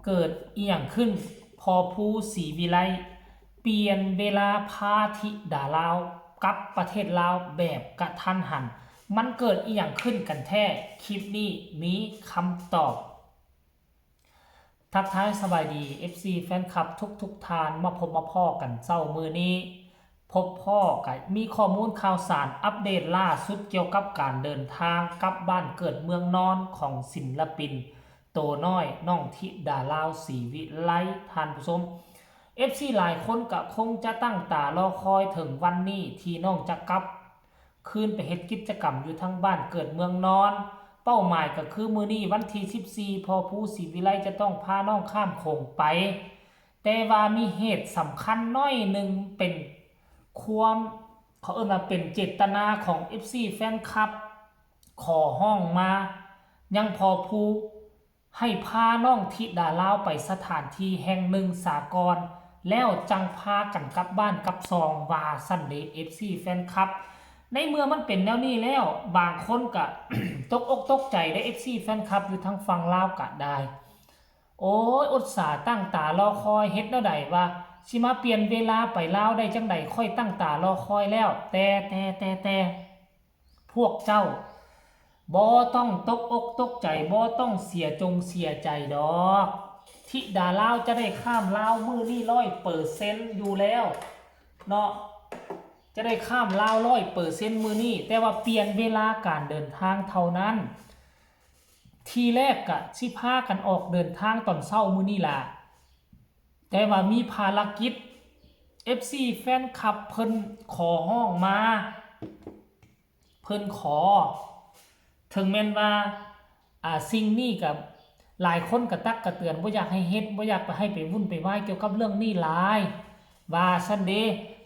ເກີດອີ່ຫຍັງຂຶ້ນ? ພໍ່ພູ ສີວິໄລ ປ່ຽນເວລາພາທິດາລາວກັບປະເທດລາວແບບກະທັນຫັນ. ມັນເກີດອີ່ຫຍັງຂຶ້ນກັນແທ້? ຄລິບນີ້ມີຄຳຕອບ. ທັກທາຍສະບາຍດີ ເອັຟຊີ ແຟນຄລັບທຸກໆທ່ານ, ມາພົບມາພໍ້ກັນເຊົ້າມື້ນີ້. ພົບພໍ້ກະມີຂໍ້ມູນຂ່າວສານອັບເດດລ່າສຸດກ່ຽວກັບການເດີນທາງກັບບ້ານເກີດເມືອງນອນຂອງສິນລະປິນໂຕນ້ອຍ ນ້ອງທິດາລາວ ສີວິໄລ. ທ່ານຜູ້ຊົມ ເອັຟຊີ ຫຼາຍຄົນກະຄົງຈະຕັ້ງຕາລໍຄອຍເຖິງວັນນີ້ທີ່ນ້ອງຈະກັບຄືນໄປເຮັດກິດຈະກຳຢູ່ທາງບ້ານເກີດເມືອງນອນ. ເປົ້າໝາຍກະຄືມື້ນີ້ວັນທີສິບສີ່ ພໍ່ພູ ສີວິໄລຈະຕ້ອງພານ້ອງຂ້າມໂຂງໄປ. ແຕ່ວ່າມີເຫດສຳຄັນໜ້ອຍໜຶ່ງ ເປັນຄວາມ ເຂົາເອີ້ນວ່າເປັນເຈດຕະນາຂອງ ເອັຟຊີ ແຟນຄລັບ ຂໍຮ້ອງມາຍັງພໍ່ພູ ໃຫ້ພານ້ອງທິດາລາວໄປສະຖານທີ່ແຫ່ງໜຶ່ງສາກ່ອນ ແລ້ວຈັ່ງພາກັນກັບບ້ານກັບຊ່ອງ ວ່າຊັ້ນເດ ເອັຟຊີ ແຟນຄລັບ. ໃນເມື່ອມັນເປັນແນວນີ້ແລ້ວ ບາງຄົນກະ ຕົກອົກຕົກໃຈເດ້ ເອັຟຊີ ແຟນຄລັບຢູ່ທາງຝັ່ງລາວກະໄດ້. ໂອ້ຍ ອຸດສາຕັ້ງຕາລໍຄອຍ ເຮັດແນວໃດວະ ຊິມາປ່ຽນເວລາໄປລາວໄດ້ຈັ່ງໃດ? ຂ້ອຍຕັ້ງຕາລໍຄອຍແລ້ວ. ແຕ່ ແຕ່ ແຕ່ ແຕ່ ພວກເຈົ້າບໍ່ຕ້ອງຕົກອົກຕົກໃຈ, ບໍ່ຕ້ອງເສຍຈົງເສຍໃຈດອກ. ທິດາລາວຈະໄດ້ຂ້າມລາວມື້ນີ້ຮ້ອຍເປີເຊັນຢູ່ແລ້ວເນາະ, ຈະໄດ້ຂ້າມລາວຮ້ອຍເປີເຊັນມື້ນີ້, ແຕ່ວ່າປ່ຽນເວລາການເດີນທາງເທົ່ານັ້ນ. ທີແລກກະຊິພາກັນອອກເດີນທາງຕອນເຊົ້າມື້ນີ້ລະ, ແຕ່ວ່າມີພາລະກິດ ເອັຟຊີ ແຟນຄລັບເພິ່ນຂໍຮ້ອງມາ, ເພິ່ນຂໍ, ເຖິງແມ່ນວ່າ ອ່າ ສິ່ງນີ້ກະຫຼາຍຄົນກະຕັກກະເຕືອນ ບໍ່ຢາກໃຫ້ເຮັດ, ບໍ່ຢາກໄປໃຫ້ໄປວຸ່ນໄປວາຍກ່ຽວກັບເລື່ອງນີ້ຫຼາຍ ວ່າຊັ້ນເດ.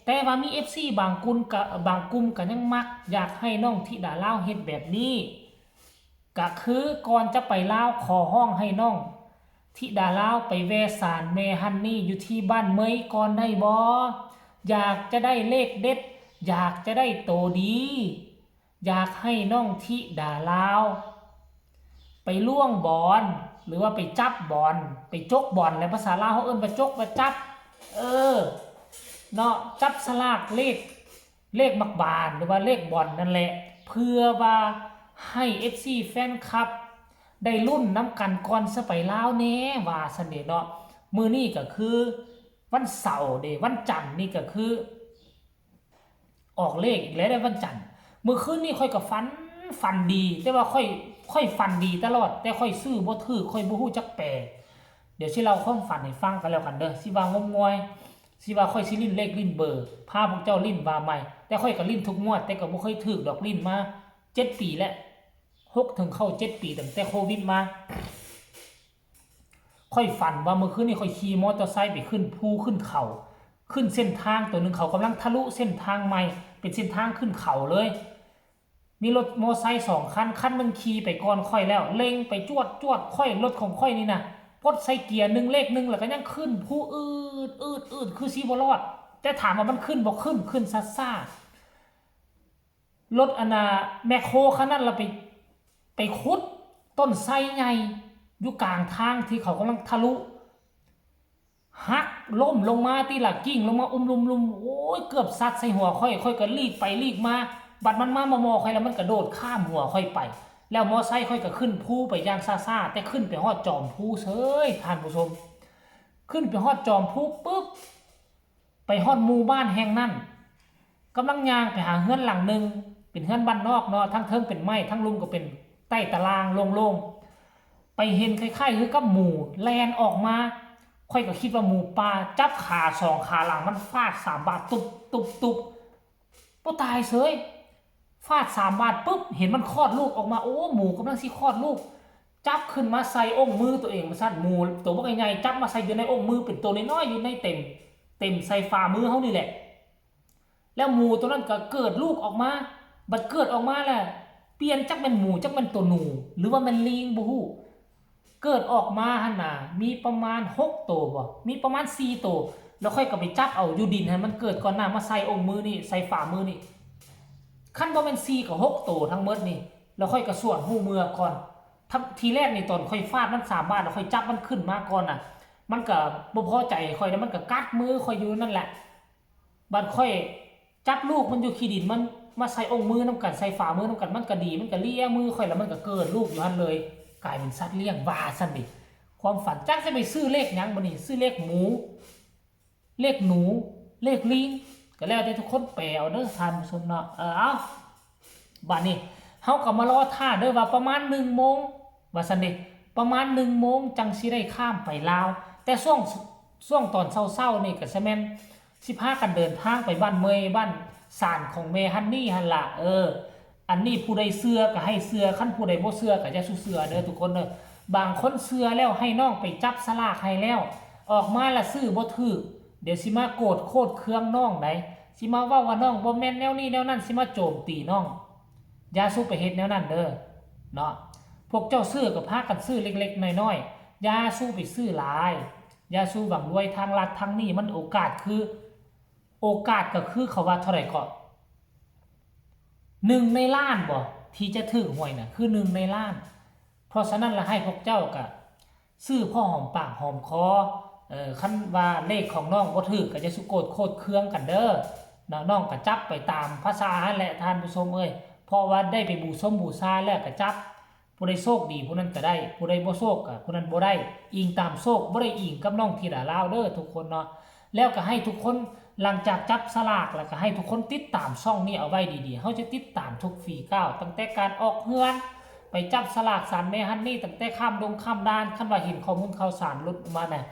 ແຕ່ວ່າມີ ເອັຟຊີ ບາງກຸ່ມກະ ບາງກຸ່ມກະຍັງມັກຢາກໃຫ້ນ້ອງທິດາລາວເຮັດແບບນີ້. ກະຄືກ່ອນຈະໄປລາວ ຂໍຮ້ອງໃຫ້ນ້ອງທິດາລາວໄປແວ່ສານແມ່ຮັນນີ້ຢູ່ທີ່ບ້ານເມຍກ່ອນໄດ້ບໍ່? ຢາກຈະໄດ້ເລກເດັດ, ຢາກຈະໄດ້ໂຕດີ, ຢາກໃຫ້ນ້ອງທິດາລາວໄປລ່ວງບອນ ຫຼືວ່າໄປຈັບບອນ, ໄປຈົກບອນແຫຼະ, ພາສາລາວເຮົາເອີ້ນວ່າຈົກວ່າຈັບ, ເອີ ເນາະ, ຈັບສະຫຼາກເລກ ເລກໝາກບານ ຫຼືວ່າເລກບອນນັ້ນແຫຼະ ເພື່ອວ່າໃຫ້ ເອັຟຊີ ແຟນຄລັບໄດ້ລຸ້ນນຳກັນກ່ອນຊິໄປລາວແດ່ ວ່າຊັ້ນເດເນາະ. ມື້ນີ້ກະຄືວັນເສົາເດ, ວັນຈັນນີ້ກະຄືອອກເລກອີກແລ້ວເດ້ ວັນຈັນ. ມື້ຄືນນີ້ຂ້ອຍກະຝັນ, ຝັນດີ, ແຕ່ວ່າຂ້ອຍ, ຂ້ອຍຝັນດີຕະຫຼອດ ແຕ່ຂ້ອຍຊື້ບໍ່ຖືກ, ຂ້ອຍບໍ່ຮູ້ຈັກແປ. ດຽວຊິເລົ່າຄວາມຝັນໃຫ້ຟັງກັນແລ້ວກັນເດີ, ຊິວ່າງົມງວຍ. ຊິວ່າຂ້ອຍຊິຫຼິ້ນເລກຫຼິ້ນເບີ ພາພວກເຈົ້າຫຼິ້ນວ່າໃໝ່, ແຕ່ຂ້ອຍກະຫຼິ້ນທຸກງວດ ແຕ່ກະບໍ່ເຄີຍຖືກດອກ, ຫຼິ້ນມາເຈັດປີແລ້ວ, ຫົກເຖິງເຂົ້າເຈັດປີ ຕັ້ງແຕ່ໂຄວິດມາ. ຂ້ອຍຝັນວ່າມື້ຄືນນີ້ຂ້ອຍຂີ່ມໍເຕີໄຊໄປຂຶ້ນພູຂຶ້ນເຂົາ, ຂຶ້ນເສັ້ນທາງໂຕໜຶ່ງ ເຂົາກຳລັງທະລຸເສັ້ນທາງໃໝ່ ເປັນເສັ້ນທາງຂຶ້ນເຂົາເລີຍ. ມີລົດມໍໄຊສອງຄັນ, ຄັນໜຶ່ງຂີ່ໄປກ່ອນຂ້ອຍແລ້ວ ເລັ່ງໄປຈວດໆ, ຂ້ອຍ, ລົດຂອງຂ້ອຍນີ້ນະ ປົດໃສ່ເກຍໜຶ່ງເລກໜຶ່ງ ແລ້ວກະຍັງຂຶ້ນພູອືດໆໆ ຄືຊິບໍ່ລອດ. ແຕ່ຖາມວ່າມັນຂຶ້ນບໍ່? ຂຶ້ນ, ຂຶ້ນຊ້າໆ. ລົດອັນນ່າ ແມັກໂຄຄັນນັ້ນລະໄປ, ໄປຂຸດຕົ້ນໄຊໃຫຍ່ຢູ່ກາງທາງທີ່ເຂົາກຳລັງທະລຸ ຫັກລົ້ມລົງມາຕິລະ, ກິ້ງລົງມາອຸມລຸມໆ ໂອ້ຍ ເກືອບສັດໃສ່ຫົວຂ້ອຍ, ຂ້ອຍກະຫຼີກໄປຫຼີກມາ, ບັດມັນມາມໍ່ໆຂ້ອຍລະ ມັນກະໂດດຂ້າມຫົວຂ້ອຍໄປ. ແລ້ວມໍໄຊຂ້ອຍກະຂຶ້ນພູໄປຢ່າງຊ້າໆ ແຕ່ຂຶ້ນໄປຮອດຈອມພູເສີຍ ທ່ານຜູ້ຊົມ. ຂຶ້ນໄປຮອດຈອມພູປຶບ ໄປຮອດໝູ່ບ້ານແຫ່ງນັ້ນ ກຳລັງຍ່າງໄປຫາເຮືອນຫຼັງໜຶ່ງ ເປັນເຮືອນບ້ານນອກເນາະ, ທັງເທິງເປັນໄມ້ ທັງລຸ່ມກະເປັນໃຕ້ຕະລ່າງໂລ່ງໆ. ໄປເຫັນຄ້າຍໆຄືກັບໝູແລ່ນອອກມາ, ຂ້ອຍກະຄິດວ່າໝູປ່າ, ຈັບຂາສອງຂາຫຼັງມັນຟາດສາມບາດ ຕຸບຕຸບຕຸບ ບໍ່ຕາຍເສີຍ. ຟາດສາມບາດປຶບ ເຫັນມັນຄອດລູກອອກມາ, ໂອ້ ໝູກຳລັງຊິຄອດລູກ, ຈັບຂຶ້ນມາໃສ່ອົງມືໂຕເອງວ່າຊັ້ນ. ໝູໂຕບັກໃຫຍ່ໆ ຈັບມາໃສ່ຢູ່ໃນອົງມື, ເປັນໂຕນ້ອຍໆ ຢູ່ໃນເຕັມ, ເຕັມໃສ່ຝ່າມືເຮົານີ້ແຫຼະ. ແລ້ວໝູໂຕນັ້ນກະເກີດລູກອອກມາ, ບັດເກີດອອກມາແລ້ວ ປ່ຽນຈັກແມ່ນໝູ ຈັກແມ່ນໂຕໜູ ຫຼືວ່າແມ່ນລີງບໍ່ຮູ້. ເກີດອອກມາຫັ້ນນະ ມີປະມານຫົກໂຕບໍ ມີປະມານສີ່ໂຕ. ແລ້ວຂ້ອຍກະໄປຈັບເອົາຢູ່ດິນໃຫ້ມັນເກີດກ່ອນນະ, ມາໃສ່ອົງມືນີ້ ໃສ່ຝ່າມືນີ້. ຄັນບໍ່ແມ່ນສີ່ກະຫົກໂຕທັງໝົດນີ້. ແລ້ວຂ້ອຍກະສວນຮູ້ເມືອກ່ອນ. ທັງ ທີແລກນີ້ຕອນຂ້ອຍຟາດມັນສາມບາດ ແລ້ວຂ້ອຍຈັບມັນຂຶ້ນມາກ່ອນນະ ມັນກໍບໍ່ພໍໃຈຂ້ອຍ ແລ້ວມັນກໍກັດມືຂ້ອຍຢູ່ນັ້ນແຫຼະ. ບາດຂ້ອຍຈັບລູກມັນຢູ່ຂີ້ດິນ ມັນມາໃສ່ອົງມືນຳກັນ ໃສ່ຝ່າມືນຳກັນ ມັນກໍດີ ມັນກໍເລຍມືຂ້ອຍ ແລ້ວມັນກໍເກີດລູກຢູ່ຫັ້ນເລີຍ ກາຍເປັນສັດລ້ຽງວ່າຊັ້ນເດ. ຄວາມຝັນ ຈັກຊິໄປຊື້ເລກຫຍັງບາດນີ້ ຊື້ເລກໝູ ເລກໜູ ເລກລີງ ກໍແລ້ວແຕ່ທຸກຄົນແປເອົາເດີທ່ານຜູ້ຊົມເນາະ. ເອີ ເອົາ ບາດນີ້ເຮົາກໍມາລໍຖ້າເດີວ່າປະມານໜຶ່ງໂມງ ວ່າຊັ້ນເດ ປະມານໜຶ່ງໂມງຈັ່ງຊິໄດ້ຂ້າມໄປລາວ. ແຕ່ຊ່ວງ ຊ່ວງຕອນເຊົ້າໆນີ້ກໍສະແມ່ນຊິພາກັນເດີນທາງໄປບ້ານເມຍ ບ້ານສານຂອງແມ່ຮັນນີ້ຫັ້ນລະ. ເອີ ອັນນີ້ຜູ້ໃດເຊື່ອກໍໃຫ້ເຊື່ອ ຄັນຜູ້ໃດບໍ່ເຊື່ອກໍຢ່າສູ່ເຊື່ອເດີທຸກຄົນເດີ. ບາງຄົນເຊື່ອແລ້ວໃຫ້ນ້ອງໄປຈັບສະຫຼາກໃຫ້ແລ້ວ ອອກມາລະຊື້ບໍ່ຖືກ ດຽວຊິມາໂກດໂຄດເຄືອງນ້ອງໃດ໋ ຊິມາເວົ້າວ່ານ້ອງບໍ່ແມ່ນແນວນີ້ແນວນັ້ນ ຊິມາໂຈມຕີນ້ອງ. ຢ່າສູ່ໄປເຮັດແນວນັ້ນເດີເນາະ. ພວກເຈົ້າຊື້ກໍພາກັນຊື້ເລັກໆນ້ອຍໆ ຢ່າສູ່ໄປຊື້ຫຼາຍ ຢ່າສູ່ຫວັງລວຍທາງລັດທາງນີ້. ມັນໂອກາດຄື ໂອກາດກໍຄືເຂົາວ່າເທົ່າໃດເກາະ ໜຶ່ງໃນລ້ານບໍ່ ທີ່ຈະຖືກຫວຍນະ ຄືໜຶ່ງໃນລ້ານ. ເພາະສະນັ້ນລະໃຫ້ພວກເຈົ້າກະຊື້ພໍຫອມປາກຫອມຄໍ. ເອີ ຄັນວ່າເລກຂອງນ້ອງບໍ່ຖືກກໍຢ່າສູ່ໂກດໂຄດເຄືອງກັນເດີເນາະ. ນ້ອງກໍຈັບໄປຕາມພາສາຫັ້ນແຫຼະທ່ານຜູ້ຊົມເອີຍ ເພາະວ່າໄດ້ໄປບູຊົມບູຊາແລ້ວກໍຈັບ. ຜູ້ໃດໂຊກດີຜູ້ນັ້ນກໍໄດ້ ຜູ້ໃດບໍ່ໂຊກກໍຜູ້ນັ້ນບໍ່ໄດ້ ອີງຕາມໂຊກ ບໍ່ໄດ້ອີງກັບນ້ອງທິດາລາວເດີທຸກຄົນເນາະ. ແລ້ວກໍໃຫ້ທຸກຄົນ ຫຼັງຈາກຈັບສະຫຼາກແລ້ວ ກໍໃຫ້ທຸກຄົນຕິດຕາມຊ່ອງນີ້ເອົາໄວ້ດີໆ. ເຮົາຈະຕິດຕາມທຸກຝີກ້າວ ຕັ້ງແຕ່ການອອກເຮືອນ ໄປຈັບສະຫຼາກສານແມ່ຮັນນີ້ ຕັ້ງແຕ່ຂ້າມດົງຂ້າມດ່ານ ຄັນວ່າເຫັນຂໍ້ມູນຂ່າວສານຫຼຸດອອກມານະ.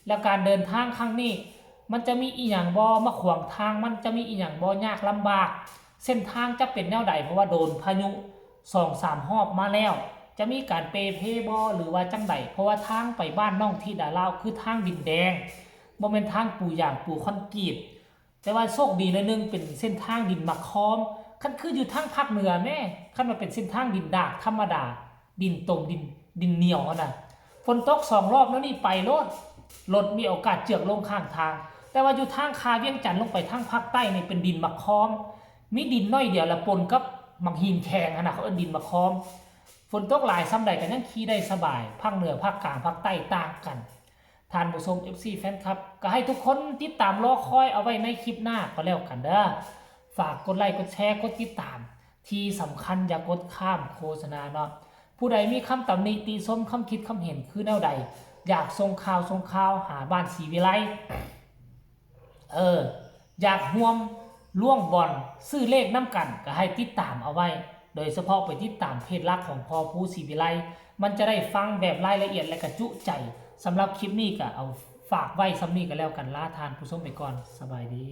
ແລ້ວການເດີນທາງຄັ້ງນີ້ ມັນຈະມີອີ່ຫຍັງບໍ່ມາຂວາງທາງ ມັນຈະມີອີ່ຫຍັງບໍ່ຍາກລຳບາກ ເສັ້ນທາງຈະເປັນແນວໃດ ເພາະວ່າໂດນພາຍຸສອງສາມຮອບມາແລ້ວ ຈະມີການເປເພບໍ່ ຫຼືວ່າຈັ່ງໃດ. ເພາະວ່າທາງໄປບ້ານນ້ອງທິດາລາວ ຄືທາງດິນແດງ ບໍ່ແມ່ນທາງປູຢາງປູຄອນກຣີດ. ແຕ່ວ່າໂຊກດີໜ້ອຍໜຶ່ງ ເປັນເສັ້ນທາງດິນໝາກຄອມ. ຄັນຄືຢູ່ທາງພາກເໜືອແມ້ ຄັນວ່າເປັນເສັ້ນທາງດິນດາກທຳມະດາ ດິນຕົມ ດິນ ດິນໜຽວຫັ້ນນະ ຝົນຕົກສອງລອບແລ້ວນີ້ໄປໂລດ ລົດມີໂອກາດເຈື່ອນລົງຂ້າງທາງ. ແຕ່ວ່າຢູ່ທາງຄາວຽງຈັນລົງໄປທາງພາກໃຕ້ນີ້ເປັນດິນໝາກຄອມ ມີດິນໜ້ອຍດຽວລະປົນກັບໝາກຫີນແຂງຫັ້ນນະ ເຂົາເອີ້ນດິນໝາກຄອມ. ຝົນຕົກຫຼາຍສ່ຳໃດກໍຍັງຂີ່ໄດ້ສະບາຍ ພາກເໜືອ ພາກກາງ ພາກໃຕ້ຕ່າງກັນ. ທ່ານຜູ້ຊົມ ເອັຟຊີ ແຟນຄລັບ ກໍໃຫ້ທຸກຄົນຕິດຕາມລໍຄອຍເອົາໄວ້ໃນຄລິບໜ້າກໍແລ້ວກັນເດີ. ຝາກກົດໄລ ກົດແຊ ກົດຕິດຕາມ ທີ່ສຳຄັນຢ່າກົດຂ້າມໂຄສະນາເນາະ. ຜູ້ໃດມີຄຳຕຳໜິຕິຊົມ ຄຳຄິດຄຳເຫັນຄືແນວໃດ ຢາກສົ່ງຂ່າວ ສົ່ງຂ່າວຫາບ້ານສີວິໄລ ເອີ ຢາກຮ່ວມລ່ວງບ່ອນຊື້ເລກນຳກັນ ກໍໃຫ້ຕິດຕາມເອົາໄວ້ ໂດຍສະເພາະໄປຕິດຕາມເພຈຫຼັກຂອງພໍ່ພູສີວິໄລ ມັນຈະໄດ້ຟັງແບບລາຍລະອຽດ ແລະ ກະຈຸໃຈ. ສຳລັບຄລິບນີ້ກໍເອົາຝາກໄວ້ສ່ຳນີ້ກໍແລ້ວກັນ ລາທ່ານຜູ້ຊົມໄປກ່ອນ ສະບາຍດີ.